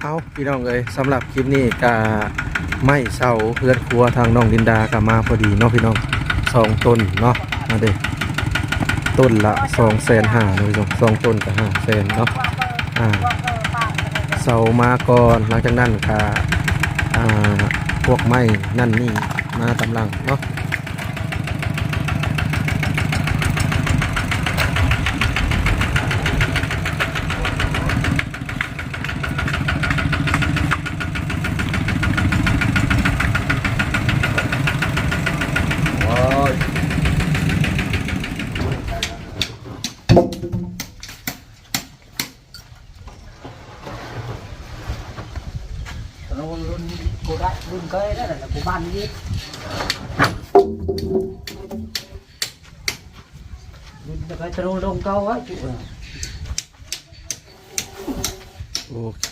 ເອົາ ພີ່ນ້ອງເອີຍ ສຳລັບຄລິບນີ້ກະໄມ້ເສົາເຮືອນຄົວທາງນ້ອງລິນດາກະມາພໍດີເນາະພີ່ນ້ອງ ສອງຕົ້ນເນາະ ມາເດີ້ ຕົ້ນລະສອງແສນຫ້າເນາະພີ່ນ້ອງ ສອງຕົ້ນກະຫ້າແສນເນາະ ອ່າ ເສົາມາກ່ອນ ຫຼັງຈາກນັ້ນກະ ອ່າ ພວກໄມ້ນັ້ນນີ້ມາຕາມຫຼັງເນາະ. ລຸ້ນ ລຸ້ນກູໄດ້ ລຸ້ນເຄີຍໄດ້ລະ ກູບ້ານນີ້ ລຸ້ນເຄີຍ ຕະລຸງລົງເກົ່າໄວ້ຈຸ. ໂອເຄ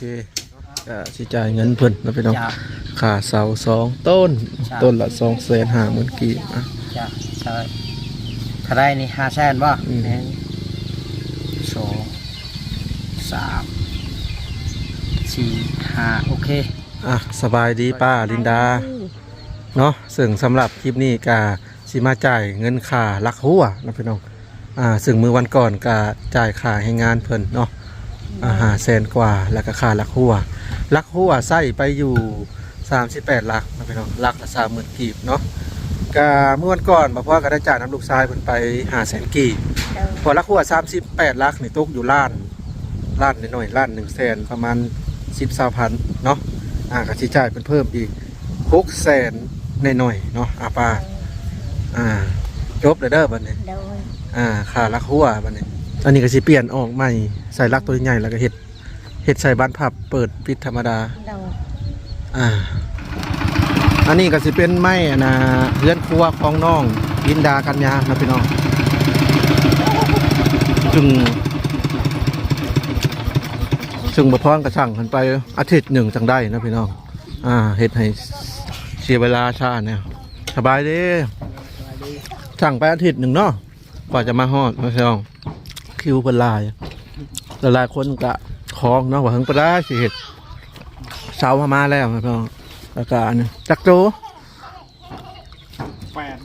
ກະຊິຈ່າຍເງິນເພິ່ນເນາະພີ່ນ້ອງ ເຈົ້າ ຄ່າເສົາສອງຕົ້ນ ເຈົ້າ ຕົ້ນລະສອງແສນຫ້າໝື່ນກີບ ອ່ະ ເຈົ້າ ເທົ່າໃດນີ້ ຫ້າແສນບໍ່? ອືມ ໜຶ່ງ ສອງ ສາມ ສີ່ ຫ້າ ໂອເຄ ອ່ະ ສະບາຍດີປ້າລິນດາເນາະ ເຊິ່ງສຳລັບຄລິບນີ້ກະ ຊິມາຈ່າຍເງິນຄ່າລັກຮົ້ວເນາະພີ່ນ້ອງ ອ່າ ເຊິ່ງມື້ວັນກ່ອນກະຈ່າຍຄ່າແຮງງານເພິ່ນເນາະ ອ່າ ຫ້າແສນກວ່າ ແລ້ວກະຄ່າລັກຮົ້ວ ລັກຮົ້ວໃຊ້ໄປຢູ່ສາມສິບແປດຫຼັກເນາະພີ່ນ້ອງ ຫຼັກລະສາມໝື່ນກີບເນາະ ກະມື້ວັນກ່ອນບ່າວພອນກະໄດ້ຈ່າຍນຳລູກຊາຍເພິ່ນໄປຫ້າແສນກີບ ເອີ ເພາະລັກຮົ້ວສາມສິບແປດຫຼັກນີ້ຕົກຢູ່ລ້ານ ລ້ານໜ້ອຍໆ ລ້ານໜຶ່ງແສນ ປະມານສິບ ຊາວພັນເນາະ ອ່າ ກະຊິຈ່າຍເພິ່ນເພີ່ມອີກ ຫົກແສນໜ້ອຍໆເນາະ ອາປາ ອ່າ ຈົບແລ້ວເດີບັດນີ້ ໂດຍ ອ່າ ຄ່າລັກຮົ້ວບັດນີ້ ອັນນີ້ກະຊິປ່ຽນອອກໃໝ່ ໃສ່ຫຼັກໂຕໃຫຍ່ ແລ້ວກະເຮັດ ເຮັດໃສ່ບານພັບ ເປີດປິດທຳມະດາ ໂດຍ ອ່າ ອັນນີ້ກະຊິເປັນໄມ້ ອັນນ່າ ເຮືອນຄົວຂອງນ້ອງລິນດາ ກັນຍາເນາະພີ່ນ້ອງ ຊຶ່ງ ຊຶ່ງບ່າວພອນກະສັ່ງເພິ່ນໄປອາທິດໜຶ່ງຈັ່ງໄດ້ເນາະພີ່ນ້ອງ. ອ່າ ເຮັດໃຫ້ເສຍເວລາຊ້າແນວ ສະບາຍດີ ສະບາຍດີ ສັ່ງໄປອາທິດໜຶ່ງເນາະ ກວ່າຈະມາຮອດ ພີ່ນ້ອງ ຄິວເພິ່ນຫຼາຍ ຫຼາຍໆຄົນກະຄອງເນາະ ວ່າເຫິງປານໃດຊິເຮັດ ເສົາເຮົາມາແລ້ວພີ່ນ້ອງ ແລ້ວກະອັນນີ້ຈັກໂຕ ແປດ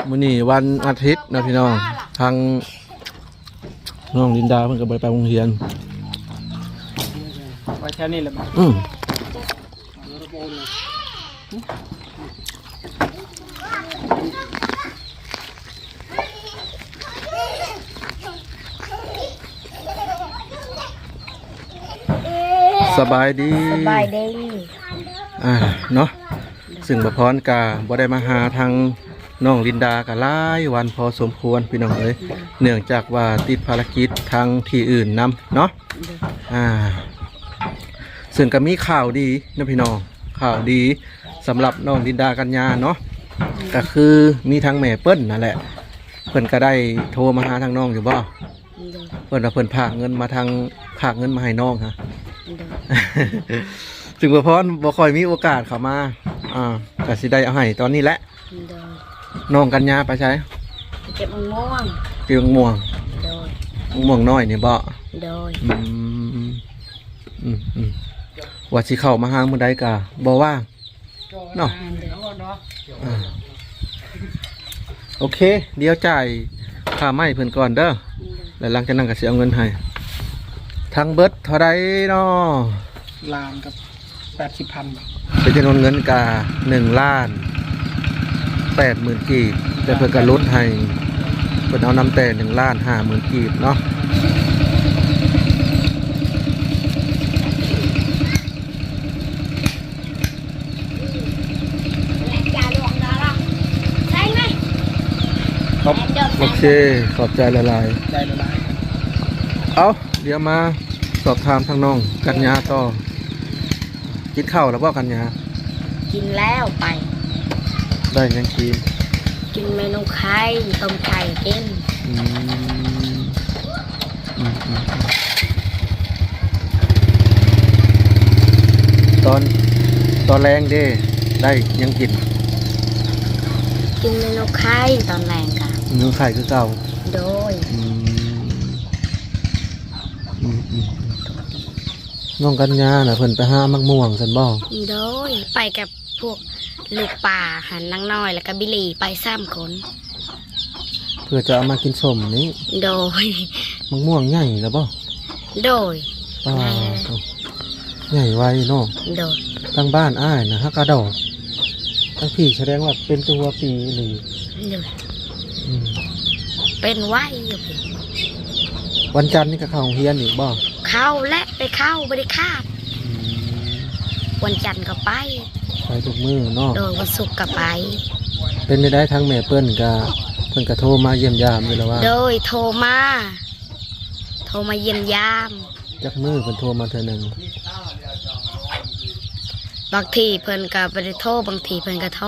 ມື້ນີ້ວັນອາທິດເນາະພີ່ນ້ອງ ທາງນ້ອງລິນດາເພິ່ນກະບໍ່ໄດ້ໄປໂຮງຮຽນ ໄວ້ແຖວນີ້ແຫຼະ ອືມ. ສະບາຍດີ ສະບາຍດີ ອ່າ ເນາະ ຊຶ່ງບ່າວພອນກະບໍ່ໄດ້ມາຫາທາງນ້ອງລິນດາກະຫຼາຍວັນພໍສົມຄວນພີ່ນ້ອງເອີຍ ເນື່ອງຈາກວ່າຕິດພາລະກິດທາງທີ່ອື່ນນຳເນາະ ອ່າ ເຊິ່ງກະມີຂ່າວດີເນາະພີ່ນ້ອງ ຂ່າວດີສຳລັບນ້ອງລິນດາ ກັນຍາເນາະ ກະຄືມີທາງແມ່ເປີ້ນນັ້ນແຫຼະ ເພິ່ນກະໄດ້ໂທມາຫາທາງນ້ອງຢູ່ບໍ່? ໂດຍ ເພິ່ນວ່າເພິ່ນຝາກເງິນມາທາງ ຝາກເງິນມາໃຫ້ນ້ອງຫາ ໂດຍ ຊຶ່ງບ່າວພອນບໍ່ຄ່ອຍມີໂອກາດເຂົ້າມາ ອ່າ ກະຊິໄດ້ເອົາໃຫ້ຕອນນີ້ແຫຼະ ໂດຍ ນ້ອງກັນຍາໄປໃສ? ໄປເກັບໝາກມ່ວງ ເກັບໝາກມ່ວງ ໂດຍ ໝາກມ່ວງນ້ອຍນີ້ບໍ່? ໂດຍ ອືມ ອືມໆ ວ່າຊິເຂົ້າມາຫາມື້ໃດກະບໍ່ວ່າງເນາະ ໂດຍ ອ່າ ໂອເຄ ດຽວຈ່າຍຄ່າໄມ້ເພິ່ນກ່ອນເດີ ໂດຍ ແລ້ວຫຼັງຈາກນັ້ນກະຊິເອົາເງິນໃຫ້ ທັງເບິດເທົ່າໃດເນາະ? ລ້ານກັບ ແປດສິບພັນ ເປັນຈຳນວນເງິນກະໜຶ່ງລ້ານແປດໝື່ນກີບ ແຕ່ເພິ່ນກະຫຼຸດໃຫ້ ເພິ່ນເອົານຳແຕ່ໜຶ່ງລ້ານຫ້າໝື່ນກີບເນາະ ຂອບ ໂອເຄ ຂອບໃຈຫຼາຍໆ ເອົາ ດຽວມາສອບຖາມທາງນ້ອງກັນຍາຕໍ່. ກິນເຂົ້າແລ້ວບໍ່ ກັນຍາ? ກິນແລ້ວໄປ ໄດ້ຫຍັງກິນ? ກິນເມນູໄຂ່ ຕົ້ມໄຂ່ກິນ ອືມ ອືມໆໆ ຕອນ ຕອນແລງເດ? ໄດ້ຫຍັງກິນ? ກິນເມນູໄຂ່ຕອນແລງກະ ເມນູໄຂ່ຄືເກົ່າ. ໂດຍ. ອືມ ອືມ ອືມ ອືມ. ນ້ອງກັນຍານະ ເພິ່ນໄປຫາໝາກມ່ວງຊັ້ນບໍ່? ໂດຍ ໄປກັບພວກລູກປ້າຫັ້ນ ນາງນ້ອຍ ແລ້ວກະບິລີ ໄປສາມຄົນ. ເພື່ອຈະເອົາມາກິນສົ້ມນີ້. ໂດຍ. ໝາກມ່ວງໃຫຍ່ແລ້ວບໍ່? ໂດຍ. ປາດໂທ້ ໃຫຍ່ໄວເນາະ. ໂດຍ. ທາງບ້ານອ້າຍນະ ຮັກກະດອກ ທັງພີ້ສະແດງວ່າເປັນແຕ່ຫົວປີອີ່ຫຼີ. ໂດຍ. ອືມ ເປັນໄວຢູ່ພີ້. ວັນຈັນນີ້ກະເຂົ້າໂຮງຮຽນອີກບໍ່? ເຂົ້າແຫຼະ ໄປເຂົ້າ ບໍ່ໄດ້ຂາດ. ອືມ ວັນຈັນກະໄປ. ໄປທຸກມື້ເນາະ. ໂດຍ. ວັນສຸກກະໄປ. ເປັນແນວໃດທາງແມ່ເພິ່ນກະ ເພິ່ນກະໂທມາຢ້ຽມຢາມຢູ່ແລ້ວວ່າ? ໂດຍ ໂທມາ ໂທມາຢ້ຽມຢາມ. ຈັກມື້ເພິ່ນໂທມາເທື່ອໜຶ່ງ? ບາງທີເພິ່ນກະບໍ່ໄດ້ໂທ ບາງທີເພິ່ນກະໂທ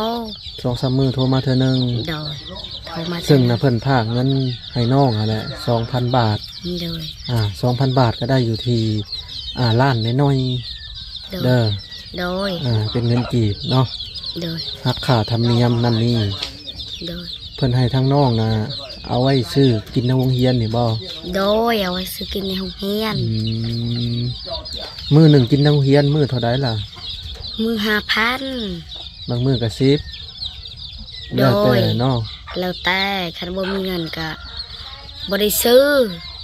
ສອງສາມມື້ໂທມາເທື່ອໜຶ່ງ. ໂດຍ. ໂທມາເທື່ອໜຶ່ງ ຊຶ່ງນະເພິ່ນຝາກເງິນໃຫ້ນ້ອງຫັ້ນແຫຼະ ສອງພັນບາດ. ໂດຍ. ອາ ສອງພັນບາດກະໄດ້ຢູ່ທີ່ ອາ ລ້ານໜ້ອຍໆ. ໂດຍ. ເດີ. ໂດຍ. ອາ ເປັນເງິນກີບເນາະ. ໂດຍ. ຫັກຄ່າທຳນຽມນັ້ນນີ້. ໂດຍ. ເພິ່ນໃຫ້ທາງນ້ອງນະ ເອົາໄວ້ຊື້ກິນໃນໂຮງຮຽນນີ້ບໍ່? ໂດຍ. ເອົາໄວ້ຊື້ກິນໃນໂຮງຮຽນ. ອືມ ມື້ໜຶ່ງກິນໃນໂຮງຮຽນມື້ເທົ່າໃດລະ? ມື້ຫ້າພັນ. ບາງມື້ກະສິບ. ໂດຍ. ແລ້ວແຕ່ເນາະ. ແລ້ວແຕ່ ຄັນບໍ່ມີເງິນກະບໍ່ໄດ້ຊື້.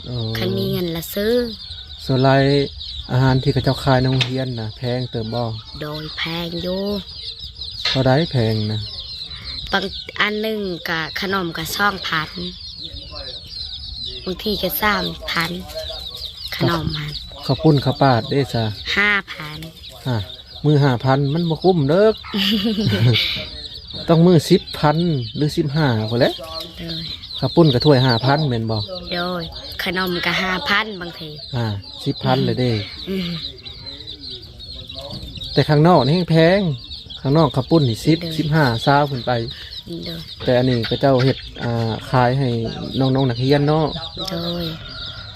ໂອ້ ຄັນມີເງິນລະຊື້. ສ່ວນຫຼາຍອາຫານທີ່ເຂົາເຈົ້າຂາຍໃນໂຮງຮຽນນະ ແພງເຕີບບໍ່? ໂດຍ ແພງຢູ່. ເທົ່າໃດແພງນະ? ບາງອັນໜຶ່ງກະ ຂະໜົມກະສອງພັນ ບາງທີກະສາມພັນ ຂະໜົມຫັ້ນ. ເຂົ້າປຸ້ນເຂົ້າປາດເດ້ຊະ? ຫ້າພັນ. ຮະ ມື້ຫ້າພັນມັນບໍ່ຄຸ້ມເດີ. ຕ້ອງມື້ສິບພັນ ຫຼື ສິບຫ້າພຸ້ນແຫຼະ. ໂດຍ. ເຂົ້າປຸ້ນກະຖ້ວຍຫ້າພັນແມ່ນບໍ່? ໂດຍ. ຂະໜົມກະຫ້າພັນບາງທີ. ອາ ສິບພັນແລ້ວເດ້. ອືມ ແຕ່ຂ້າງນອກນີ້ແຮງແພງ. ຂ້າງນອກເຂົ້າປຸ້ນນີ້ສິບ ໂດຍ ສິບຫ້າ ຊາວຂຶ້ນໄປ. ໂດຍ. ແຕ່ອັນນີ້ເຂົາເຈົ້າເຮັດ ອາ ຂາຍໃຫ້ນ້ອງໆນັກຮຽນເນາະ. ໂດຍ.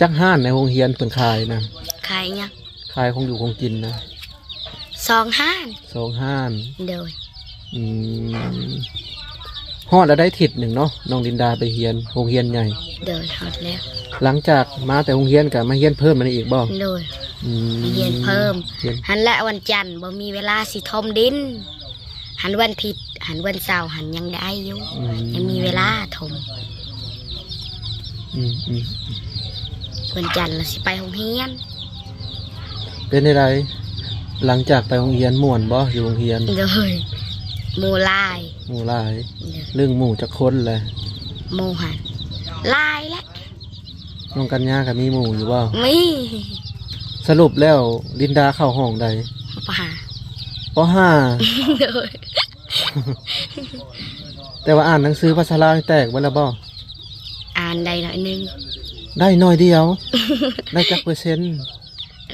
ຈັກຮ້ານໃນໂຮງຮຽນເພິ່ນຂາຍນະ? ຂາຍຫຍັງ? ຂາຍຂອງຢູ່ຂອງກິນນະ? ສອງຮ້ານ. ສອງຮ້ານ. ໂດຍ. ອືມ ຮອດແລ້ວໄດ້ທິດໜຶ່ງເນາະ ນ້ອງລິນດາໄປຮຽນໂຮງຮຽນໃຫຍ່. ໂດຍ. ຮອດແລ້ວ. ຫຼັງຈາກມາແຕ່ໂຮງຮຽນກະມາຮຽນເພີ່ມອັນນີ້ອີກບໍ່? ໂດຍ. ອືມ ຮຽນເພີ່ມ ຮຽນ ຫັ້ນແຫຼະ. ວັນຈັນບໍ່ມີເວລາຊິຖົມດິນ ຫັ້ນວັນທິດ ຫັ້ນວັນເສົາຫັ້ນຍັງໄດ້ຢູ່. ອືມ ຍັງມີເວລາຖົມ. ອືມໆ ວັນຈັນລະຊິໄປໂຮງຮຽນ. ເປັນແນວໃດ ຫຼັງຈາກໄປໂຮງຮຽນ ມ່ວນບໍ່ຢູ່ໂຮງຮຽນ? ໂດຍ. ໝູ່ຫຼາຍ. ໝູ່ຫຼາຍ. ໂດຍ. ເລື່ອງໝູ່ຈັກຄົນແຫຼະ? ໝູ່ຫັ້ນຫຼາຍແຫຼະ. ນ້ອງກັນຍາກະມີໝູ່ຢູ່ບໍ່? ມີ. ສະຫຼຸບແລ້ວລິນດາເຂົ້າຫ້ອງໃດ? ປໍຫ້າ. ປໍຫ້າ. ໂດຍ. ແຕ່ວ່າອ່ານໜັງສືພາສາລາວແຕກເບິດແລ້ວບໍ່? ອ່ານໄດ້ໜ້ອຍໜຶ່ງ. ໄດ້ໜ້ອຍດຽວ? ໄດ້ຈັກເປີເຊັນ?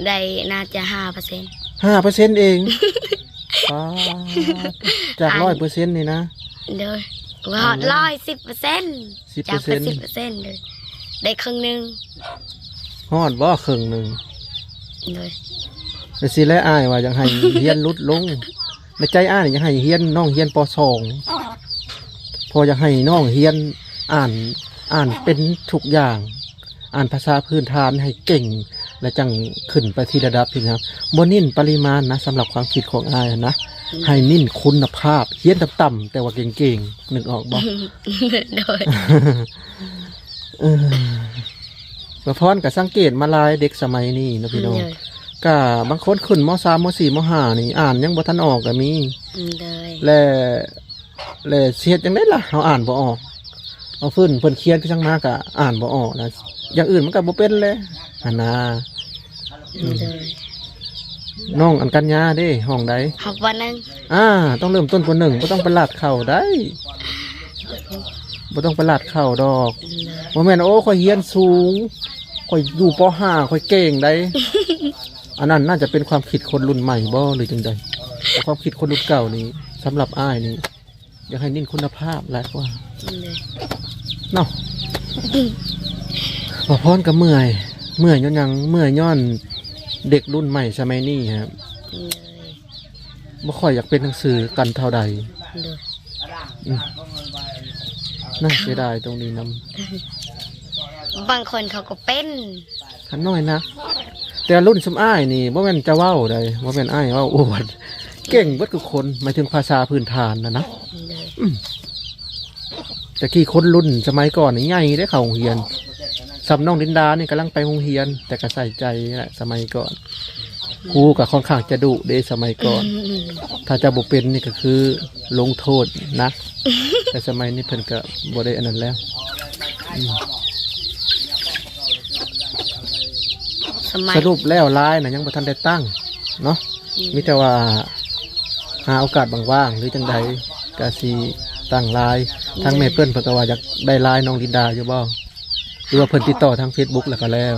ໄດ້ໜ້າຈະຫ້າເປີເຊັນ. ຫ້າເປີເຊັນເອງ? ປາດ ຈາກ ອັນ ຮ້ອຍເປີເຊັນນີ້ນະ? ໂດຍ. ບໍ່ຮອດ ອັນນັ້ນ ຮ້ອຍສິບເປີເຊັນ. ສິບເປີເຊັນ. ຈາກສິບເປີເຊັນເລີຍ ໄດ້ເຄິ່ງໜຶ່ງ. ຮອດບໍ່ເຄິ່ງໜຶ່ງ? ໂດຍ. ແຕ່ຊິແລະ ອ້າຍວ່າຢາກໃຫ້ຮຽນຫຼຸດລົງ. ໃນໃຈອ້າຍຢາກໃຫ້ຮຽນ ນ້ອງຮຽນ ປໍສອງ ເພາະຢາກໃຫ້ນ້ອງຮຽນອ່ານ ອ່ານເປັນທຸກຢ່າງ ອ່ານພາສາພື້ນຖານໃຫ້ເກັ່ງ ແລະ ຈັ່ງຂຶ້ນໄປທີ່ລະດັບທີ່ນະ ບໍ່ເນັ້ນປະລິມານນະ. ສຳລັບຄວາມຄິດຂອງອ້າຍຫັ້ນນະ ອືມ ໃຫ້ເນັ້ນຄຸນນະພາບ ຮຽນຕ່ຳໆ ແຕ່ວ່າເກັ່ງໆ ນຶກອອກບໍ່? ໂດຍ. ເອີ ປະພອນກະສັງເກດມາຫຼາຍເດັກສະໄໝນີ້ເນາະພີ່ນ້ອງ. ໂດຍ. ກະບາງຄົນຂຶ້ນ ມໍສາມ ມໍສີ່ ມໍຫ້າ ນີ້ ອ່ານຍັງບໍ່ທັນອອກກະມີ. ໂດຍ. ແລະ ແລະຊິເຮັດຈັ່ງໃດລະ ເຮົາອ່ານບໍ່ອອກ. ເອົາຟື້ນເພິ່ນຂຽນຄືຫຍັງມາກະອ່ານບໍ່ອອກນະ. ຢ່າງອື່ນມັນກະບໍ່ເປັນແຫຼະຫັ້ນນາ. ອືມ ໂດຍ. ນ້ອງອັນກັນຍາເດ້ ຫ້ອງໃດ? ຫ້ອງ ປໍໜຶ່ງ. ອາ ຕ້ອງເລີ່ມຕົ້ນ ປໍໜຶ່ງ ບໍ່ຕ້ອງໄປລາດເຂົ້າໃດ. ບໍ່ຕ້ອງໄປລາດເຂົ້າດອກ. ໂດຍ. ບໍ່ແມ່ນ ໂອ້ ຂ້ອຍຮຽນສູງ ຂ້ອຍຢູ່ ປໍຫ້າ ຂ້ອຍເກັ່ງໃດ. ອັນນັ້ນໜ້າຈະເປັນຄວາມຄິດຄົນລຸ້ນໃໝ່ບໍ່ ຫຼືຈັ່ງໃດ? ແຕ່ຄວາມຄິດຄົນລຸ້ນເກົ່ານີ້ ສຳລັບອ້າຍນີ້ ຢາກໃຫ້ເນັ້ນຄຸນນະພາບຫຼາຍກວ່າ. ໂດຍ. ເນາະ ອືມ ປະພອນກະເມື່ອຍ. ເມື່ອຍຍ້ອນຫຍັງ? ເມື່ອຍຍ້ອນເດັກລຸ້ນໃໝ່ສະໄໝນີ້ຫັ້ນ. ໂດຍ. ບໍ່ຄ່อยอยากเป็นหนังสือกันเท่าใด โดย อืม น่าเสียดายตรงนี้นำ บางคนเขาก็เป็น คันน้อยนะ แต่รุ่นซุมอ้ายนี่บ่แม่นจะเว้าใด บ่แม่นอ้ายเว้าอวด เก่งเบิดทุกคน หมายถึงภาษาพื้นฐานน่ะนะ โดย อืม แต่กี้คนรุ่นสมัยก่อนนี่ใหญ่เด้เข้าโรงเรียน ส่ำน้องลินดานี่กำลังไปโรงเรียน แต่ก็ใส่ใจแหละสมัยก่อน ครูก็ค่อนข้างจะดุเด้สมัยก่อน อืม ถ้าเจ้าบ่เป็นนี่ก็คือลงโทษหนัก แต่สมัยนี้เพิ่นก็บ่ได้อันนั้นแล้ว อืม สมัย สรุปแล้วไลน์น่ะยังบ่ทันได้ตั้งเนาะ อืม มีแต่ว่าหาโอกาสว่างๆ หรือจั่งใดก็สิตั้งไลน์ อืม ทางแม่เปิ้นเพิ่นก็ว่าอยากได้ไลน์น้องลินดาอยู่บ่ หรือว่าเพิ่นติดต่อทางเฟซบุ๊กแล้วก็แล้ว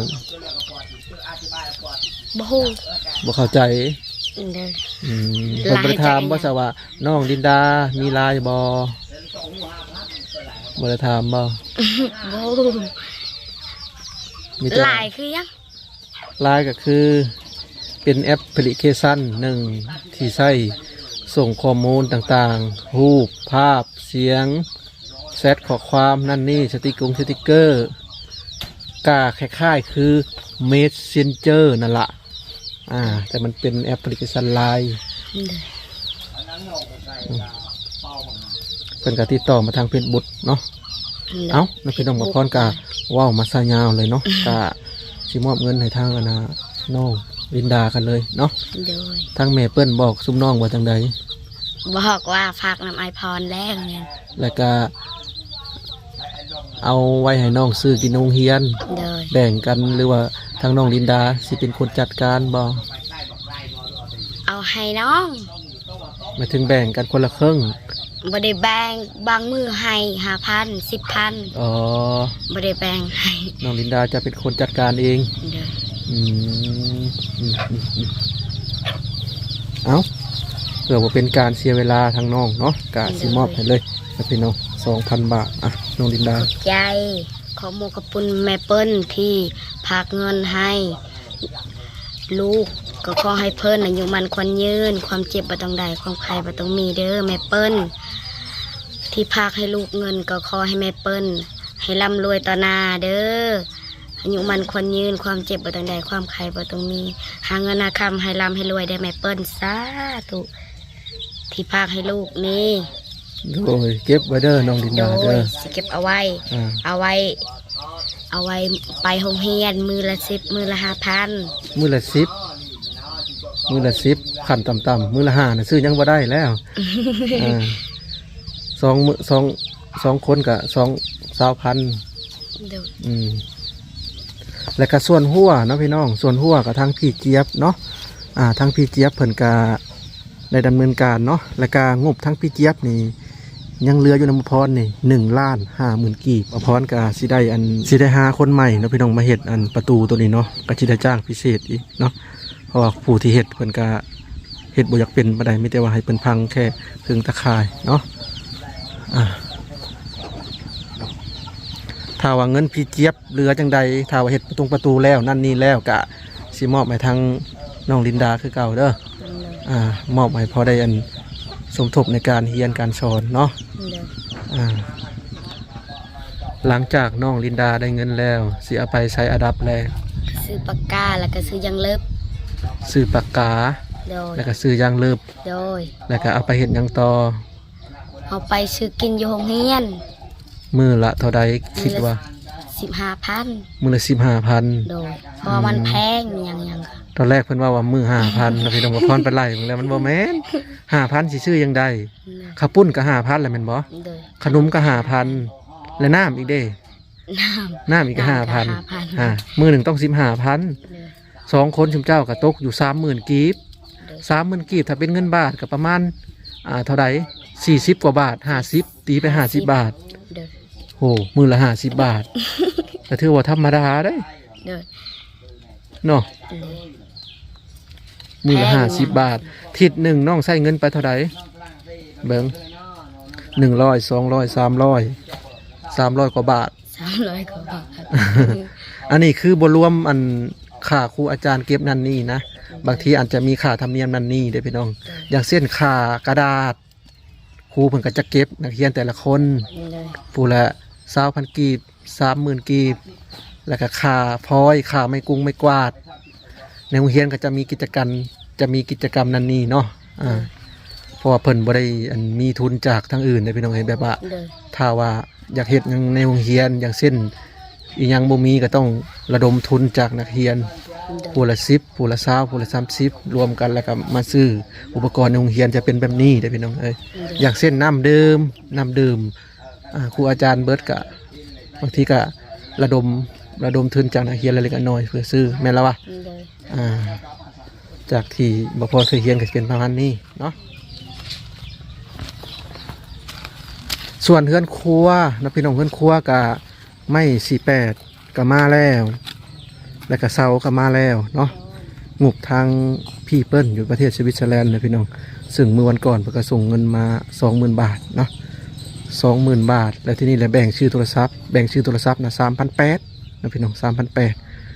บ่ฮู้ บ่เข้าใจ โดย อืม เพิ่นบ่ได้ถามบ่ ไลน์จักหยัง ซะว่าน้องลินดามีไลน์บ่ บ่ได้ถามบ่ บ่ฮู้ มีแต่ ไลน์คือหยัง? ไลน์ก็คือเป็นแอปพลิเคชันหนึ่งที่ใช้ส่งข้อมูลต่างๆ รูป ภาพ เสียง แชท ข้อความ นั่นนี่ สติกกงสติกเกอร์ ก็คล้ายๆ คือ Messenger นั่นละ อ่า แต่มันเป็นแอปพลิเคชันไลน์ โดย อืม เพิ่นก็ติดต่อมาทางเฟซบุ๊กเนาะ โดย เอ้า แม่พี่น้อง Facebook บ่พรก็เว้ามาซะยาวเลยเนาะ ก็สิมอบเงินให้ทางอันน่ะน้องลินดากันเลยเนาะ โดย ทางแม่เปิ้นบอกซุมน้องว่าจั่งใด? บอกว่าฝากนำอ้ายพรแล้วเนี่ย แล้วก็เอาไว้ให้น้องซื้อกินโรงเรียน โดย แบ่งกัน หรือว่าทางน้องลินดาสิเป็นคนจัดการบ่? เอาให้น้อง หมายถึงแบ่งกันคนละครึ่ง บ่ได้แบ่ง บางมื้อให้ห้าพัน สิบพัน อ๋อ บ่ได้แบ่งให้ น้องลินดาจะเป็นคนจัดการเอง โดย อืม อืม อืม อืม เอ้า เพื่อบ่เป็นการเสียเวลาทางน้องเนาะ ก็สิมอบให้เลย โดย นะพี่น้อง สองพันบาท อ่ะ น้องลินดา ขอบใจ ขอบอกขอบคุณแม่เปิ้นที่ฝากเงินให้ ลูก ก็ขอให้เพิ่นอายุมั่นขวัญยืน ความเจ็บบ่ต้องได้ ความไข้บ่ต้องมีเด้อแม่เปิ้น ที่ฝากให้ลูกเงิน ก็ขอให้แม่เปิ้นให้ร่ำรวยต่อหน้าเด้อ อายุมั่นขวัญยืน ความเจ็บบ่ต้องได้ ความไข้บ่ต้องมี หาเงินหาคำให้ร่ำให้รวยเด้อแม่เปิ้น สาธุ ที่ฝากให้ลูกนี่ โดย เก็บไว้เด้อน้องลินดาเด้อ โดย สิเก็บเอาไว้ อ่า เอาไว้ เอาไว้ไปโรงเรียน มื้อละสิบ มื้อละห้าพัน มื้อละสิบ มื้อละสิบ ขั้นต่ำๆ มื้อละห้าน่ะซื้อหยังบ่ได้แล้ว อ่า สองมื้อ สอง สองคนก็สอง ซาวพัน โดย อืม แล้วก็ส่วนหัวเนาะพี่น้อง ส่วนหัวก็ทางพี่เจี๊ยบเนาะ อ่า ทางพี่เจี๊ยบเพิ่นก็ได้ดำเนินการเนาะ แล้วก็งบทางพี่เจี๊ยบนี่ยังเหลืออยู่นำบ่พรนี่ หนึ่งล้านห้าหมื่น กีบ บ่พรก็สิได้อัน สิได้หาคนใหม่เนาะพี่น้อง มาเฮ็ดอันประตูตัวนี้เนาะ ก็สิได้จ้างพิเศษอีกเนาะ เพราะว่าผู้ที่เฮ็ดเพิ่นก็เฮ็ดบ่อยากเป็นปานใด มีแต่ว่าให้เพิ่นพังแค่เพิ่งตะข่ายเนาะ อ่า ถ้าว่าเงินพี่เจี๊ยบเหลือจั่งใด ถ้าว่าเฮ็ดประตู ประตูแล้ว นั่นนี่แล้ว ก็สิมอบให้ทางน้องลินดาคือเก่าเด้อ โดย อ่า มอบให้พอได้อันสมทบในการเรียนการสอนเนาะ โดย อ่า หลังจากน้องลินดาได้เงินแล้ว สิเอาไปใช้อันดับแรก ซื้อปากกา แล้วก็ซื้อยางลบ ซื้อปากกา โดย แล้วก็ซื้อยางลบ โดย แล้วก็เอาไปเฮ็ดหยังต่อ? เอาไปซื้อกินอยู่โรงเรียน มื้อละเท่าใดคิดว่า? มื้อละสิบห้าพัน มื้อละสิบห้าพัน โดย เพราะว่ามัน อืม แพง หยังๆ ตอนแรกเพิ่นว่าว่ามื้อห้าพัน แล้วพี่น้อง บ่พรไปไล่เบิ่งแล้วมันบ่แม่น ห้าพัน สิซื้อหยังได้ ข้าวปุ้นก็ห้าพันแล้วแม่นบ่? โดย ขนมก็ห้าพัน และน้ำอีกเด้ น้ำ น้ำอีกก็ห้าพัน น้ำก็ห้าพัน อ่า มื้อหนึ่งต้องสิบห้าพัน โดย สองคนซุมเจ้าก็ตกอยู่สามหมื่นกีบ โดย สามหมื่นกีบ ถ้าเป็นเงินบาทก็ประมาณ อ่า เท่าใด สี่สิบกว่าบาท ห้าสิบ ตีไปห้าสิบ ห้าสิบ บาท โดย โอ้ มื้อละห้าสิบบาท ก็ถือว่าธรรมดาเด้ โดย เนาะ โดย มื้อละ แพง ห้าสิบบาท ทิศหนึ่งน้องใช้เงินไปเท่าใด เบิ่ง หนึ่งร้อย สองร้อย สามร้อย สามร้อยกว่าบาท สามร้อยกว่าบาท อันนี้คือบ่รวมอันค่าครูอาจารย์เก็บนั่นนี่นะ ບາງທີອາດຈະມີຄ່າທຳນຽມນັ້ນນີ້ເດ້ພີ່ນ້ອງ ໂດຍ ຢ່າງເຊັ່ນຄ່າກະດາດ ຄູເພິ່ນກໍຈະເກັບນັກຮຽນແຕ່ລະຄົນ ໂດຍ ຜູ້ລະຊາວພັນກີບ ສາມໝື່ນກີບ ແລ້ວກໍຄ່າຟອຍ ຄ່າໄມ້ກຸງໄມ້ກວາດ ໃນໂຮງຮຽນກໍຈະມີກິດຈະກຳ ຈະມີກິດຈະກຳນັ້ນນີ້ເນາະ ອາ ເພາະວ່າເພິ່ນບໍ່ໄດ້ ອັນ ມີທຶນຈາກທາງອື່ນເດ້ພີ່ນ້ອງເອີຍ ແບບວ່າ ໂດຍ ຖ້າວ່າຢາກເຮັດຫຍັງໃນໂຮງຮຽນ ຢ່າງເຊັ່ນ ອີຫຍັງບໍ່ມີ ກໍຕ້ອງລະດົມທຶນຈາກນັກຮຽນ ໂດຍ ຜູ້ລະສິບ ຜູ້ລະຊາວ ຜູ້ລະສາມສິບ ລວມກັນ ແລ້ວກໍມາຊື້ອຸປະກອນໃນໂຮງຮຽນ ຈະເປັນແບບນີ້ເດ້ພີ່ນ້ອງເອີຍ ໂດຍ ຢ່າງເຊັ່ນ ນ້ຳດື່ມ ນ້ຳດື່ມ ອ່າ ຄູອາຈານເບິດກະ ບາງທີກະລະດົມ ລະດົມທຶນຈາກນັກຮຽນເລັກໆນ້ອຍໆ ເພື່ອຊື້ ແມ່ນລະວະ? ໂດຍ ອ່າ ຈາກທີ່ບໍ່ພໍເຄີຍຮຽນກະຊິເປັນປະມານນີ້ເນາະ. ສ່ວນເຮືອນຄົວເນາະພີ່ນ້ອງ ເຮືອນຄົວກະໄມ້ສີ່ແປດ ກະມາແລ້ວ ແລ້ວກະເສົາກະມາແລ້ວເນາະ ງົບທາງ People ຢູ່ປະເທດສະວິດເຊີແລນນະພີ່ນ້ອງ ເຊິ່ງມື້ວັນກ່ອນເພິ່ນກະສົ່ງເງິນມາສອງໝື່ນບາດເນາະ ສອງໝື່ນບາດ ແລ້ວທີນີ້ແຫຼະແບ່ງຊື້ໂທລະສັບ ແບ່ງຊື້ໂທລະສັບນະສາມພັນແປດນະພີ່ນ້ອງ ສາມພັນແປດ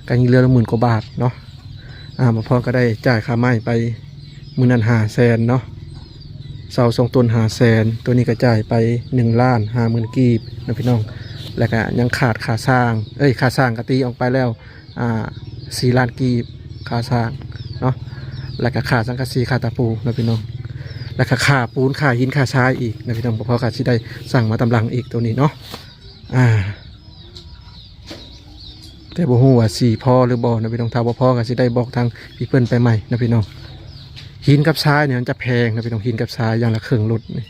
ກະຍັງເຫຼືອລະໝື່ນກວ່າບາດເນາະ. ອ່າ ໝໍພອນກະໄດ້ຈ່າຍຄ່າໄມ້ໄປມື້ນັ້ນຫ້າແສນເນາະ ເສົາສອງຕົ້ນຫ້າແສນ ໂຕນີ້ກະຈ່າຍໄປໜຶ່ງລ້ານຫ້າໝື່ນກີບນະພີ່ນ້ອງ ແລ້ວກະຍັງຂາດຄ່າສ້າງ ເອີຍ ຄ່າສ້າງກະຕີອອກໄປແລ້ວ ອ່າ ສີ່ລ້ານກີບ ຄ່າສ້າງເນາະ ແລ້ວກະຄ່າສັງກະສີ ຄ່າຕະປູນະພີ່ນ້ອງ ແລ້ວກະຄ່າປູນ ຄ່າຫີນ ຄ່າຊາຍອີກນະພີ່ນ້ອງ ໝໍພອນກະຊິໄດ້ສັ່ງມາຕາມຫຼັງອີກໂຕນີ້ເນາະ ອ່າ ແຕ່ບໍ່ຮູ້ວ່າຊິພໍຫຼືບໍ່ນະພີ່ນ້ອງ ຖ້າບໍ່ພໍກະຊິໄດ້ບອກທາງ People ໄປໃໝ່ນະພີ່ນ້ອງ. ຫີນກັບຊາຍນີ້ມັນຈະແພງນະພີ່ນ້ອງ ຫີນກັບຊາຍຢ່າງລະເຄິ່ງລົດນີ້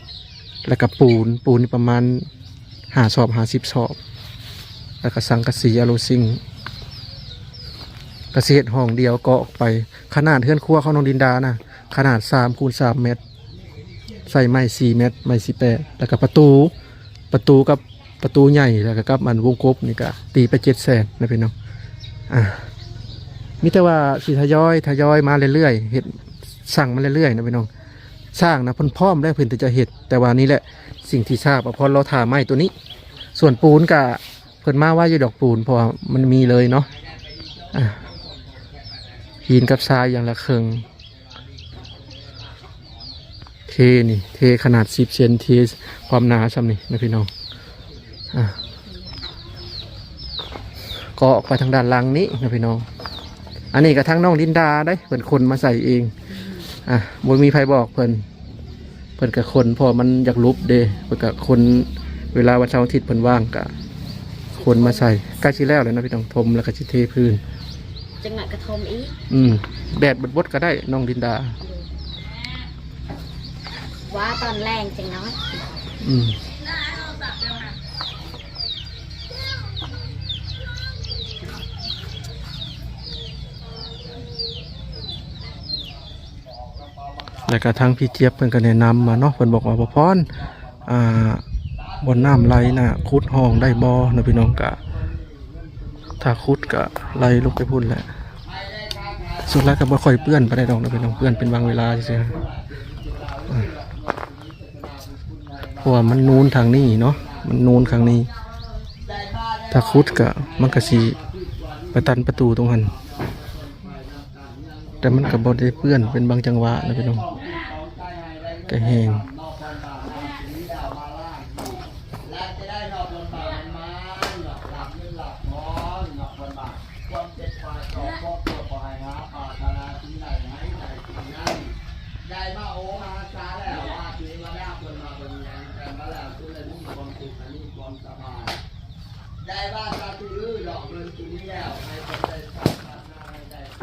ແລ້ວກະປູນ ປູນນີ້ປະມານຫ້າສອບ ຫ້າສິບສອບ ແລ້ວກະສັງກະສີ ອາໂລຊິງ ກະຊິເຮັດຫ້ອງດຽວກໍອອກໄປ ຂະໜາດເຮືອນຄົວຂອງນ້ອງລິນດານະ ຂະໜາດສາມຄູນສາມແມັດ ໃສ່ໄມ້ສີ່ແມັດ ໄມ້ສີ່ແປດ ແລ້ວກະປະຕູ ປະຕູກັບ ປະຕູໃຫຍ່ ແລ້ວກະກັບອັນວົງກົບນີ້ກະຕີໄປເຈັດແສນນະພີ່ນ້ອງ ອ່າ ມີແຕ່ວ່າຊິທະຍອຍ ທະຍອຍມາເລື້ອຍໆ ເຮັດ ສ້າງມາເລື້ອຍໆນະພີ່ນ້ອງ ສ້າງນະເພິ່ນພ້ອມແລ້ວ ເພິ່ນທີ່ຈະເຮັດ ແຕ່ວ່ານີ້ແຫຼະສິ່ງທີ່ຊ້າ ໝໍພອນລໍຖ້າໄມ້ໂຕນີ້ ສ່ວນປູນກະເພິ່ນມາໄວຢູ່ດອກ ປູນ ເພາະວ່າມັນມີເລີຍເນາະ ອ່າ ຫີນກັບຊາຍຢ່າງລະເຄິ່ງ ເທນີ້ ເທຂະໜາດສິບເຊັນ ເທຄວາມໜາຊ່ຳນີ້ນະພີ່ນ້ອງ ອ່າ ກໍອອກໄປທາງດ້ານຫຼັງນີ້ນະພີ່ນ້ອງ ອັນນີ້ກະທາງນ້ອງລິນດາເດ້ ເພິ່ນຂົນມາໃສ່ເອງ ອ່າ ບໍ່ມີໃຜບອກເພິ່ນ ເພິ່ນກະຂົນ ເພາະວ່າມັນຢາກຫຼຸບເດ້ ເພິ່ນກະຂົນ ເວລາວັນເສົາອາທິດເພິ່ນວ່າງກະຂົນມາໃສ່ ໃກ້ຊິແລ້ວແລ້ວນະພີ່ນ້ອງ ຖົມແລ້ວກະຊິເທພື້ນ ຈັກໜ້ອຍກະຖົມອີກ ອືມ ແດດບົດໆກະໄດ້ນ້ອງລິນດາ ວ່າຕອນແລງຈັກໜ້ອຍ ອືມ ແລ້ວກະທາງພີ່ຈຽບເພິ່ນກະແນະນຳມາເນາະ ເພິ່ນບອກວ່າ ພໍ່ພອນ ອ່າ ບ່ອນນ້ຳໄຫຼນະ ຂຸດຮ່ອງໄດ້ບໍ່ເນາະພີ່ນ້ອງ ກະ ຖ້າຂຸດກະໄຫຼລົງໄປພຸ້ນແຫຼະ ສ່ວນຫຼາຍກະບໍ່ຄ່ອຍເປື້ອນປານໃດດອກເນາະພີ່ນ້ອງ ເປື້ອນເປັນບາງເວລາຊື່ໆ ອ່າ ເພາະວ່າມັນນູນທາງນີ້ເນາະ ມັນນູນທາງນີ້ ຖ້າຂຸດກະ ມັນກະຊິໄປຕັນປະຕູຕົງຫັ້ນ ແຕ່ມັນກະບໍ່ໄດ້ເປື້ອນເປັນບາງຈັງຫວະນະພີ່ນ້ອງ ກະແຮງ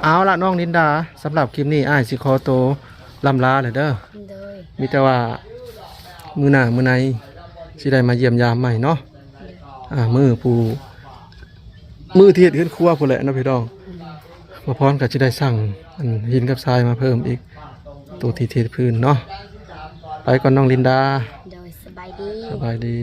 ເອົາລະ ນ້ອງລິນດາ ສຳລັບຄລິບນີ້ ອ້າຍຊິຂໍໂຕ ລ່ຳລາແລ້ວເດີ ໂດຍ ມີແຕ່ວ່າມື້ໜ້າມື້ໃນຊິໄດ້ມາຢ້ຽມຢາມໃໝ່ເນາະ ໂດຍ ອ່າ ມື້ຜູ້ ມື້ທີ່ເຮັດເຮືອນຄົວພຸ້ນແຫຼະເນາະພີ່ນ້ອງ ໂດຍ ໝໍພອນກະຊິໄດ້ສັ່ງອັນຫີນກັບຊາຍມາເພີ່ມອີກ ໂຕທີ່ເທພື້ນເນາະ ໄປກ່ອນນ້ອງລິນດາ ໂດຍ ສະບາຍດີ ສະບາຍດີ.